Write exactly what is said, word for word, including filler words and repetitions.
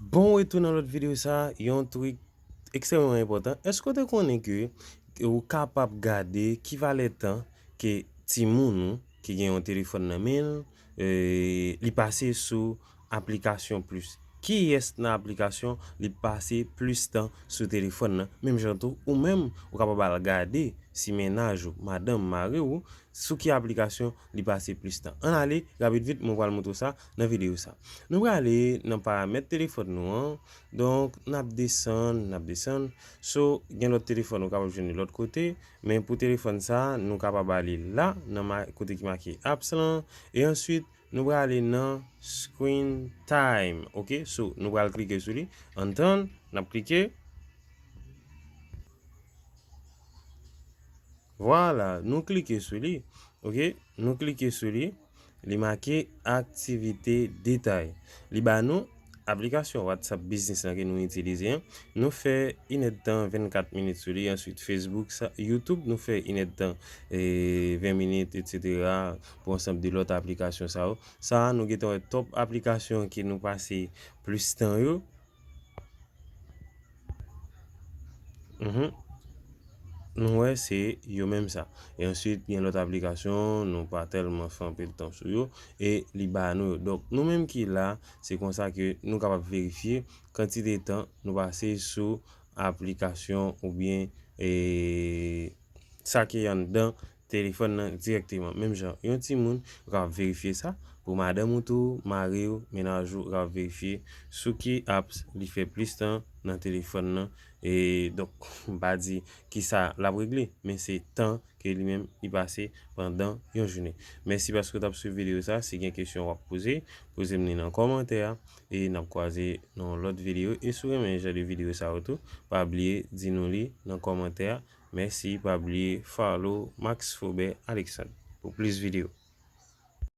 Bon retou nan lòt videyo sa, yon trik ekstrèmman enpòtan. Èske w te konnen ke ou kapab gade ki valè tan ke timoun ou ki gen yon telefòn nan men l, e, li pase sou aplikasyon plis? Kiyès nan aplikasyon li pase plis tan sou telefòn nan? Menm jan tou, ou menm, ou kapab al gade si mennaj ou, madanm, mari w, sou ki aplikasyon li pase plis tan. Ann ale, rapid vit, mwen pral montre w sa nan videyo sa. Nou prale nan paramèt telefòn nou an. Donk, n ap desann, n ap desann. So, gen lòt telefòn ou kapab jwenn li lòt kote, men pou telefòn sa, nou kapab ale la, nan ma-, kote ki make apps lan, e answit, nou prale nan screen time, ok? So, nou pral klike sou li. Ann tann, n ap klike. Vwala, nou klike sou li, ok? Nou klike sou li, li make aktivite detay. Li ba nou aplikasyon WhatsApp Business lan ke nou itilize an. Nou fè inèdtan vennkat minit sou li, answit Facebook, sa, YouTube, nou fè inèdtan, e, ven minit, etsetera, pou ansanm de lòt aplikasyon sa yo. Sa a, nou gentan wè top aplikasyon ke nou pase plis tan yo. Mhm. Nou wè se yo menm sa. E answit, gen lòt aplikasyon, nou pa tèlman fè anpil tan sou yo, e li ba nou yo. Donk, nou menm ki la, se konsa ke nou kapab verifye kantite tan nou pase sou aplikasyon oubyen, e, sa ki anndan telefòn nan dirèkteman. Menm jan, yon timoun, ou kapab verifye sa. Pou madanm ou tou, mari w, mennaj ou, ou kapab verifye sou ki apps li fè plis tan nan telefòn nan. E donk, m pa di ki sa l ap regle, men se tan ke li menm li pase pandan yon jounen. Mèsi paske w t ap swiv videyo sa. Si gen kesyon w ap poze, poze m li nan kòmantè a. E n ap kwaze nan yon lòt videyo. E si w renmen jan de videyo sa yo tou, pa bliye di nou li nan kòmantè a. Mèsi, pa bliye follow Max Faubert Alexandre pou plis videyo.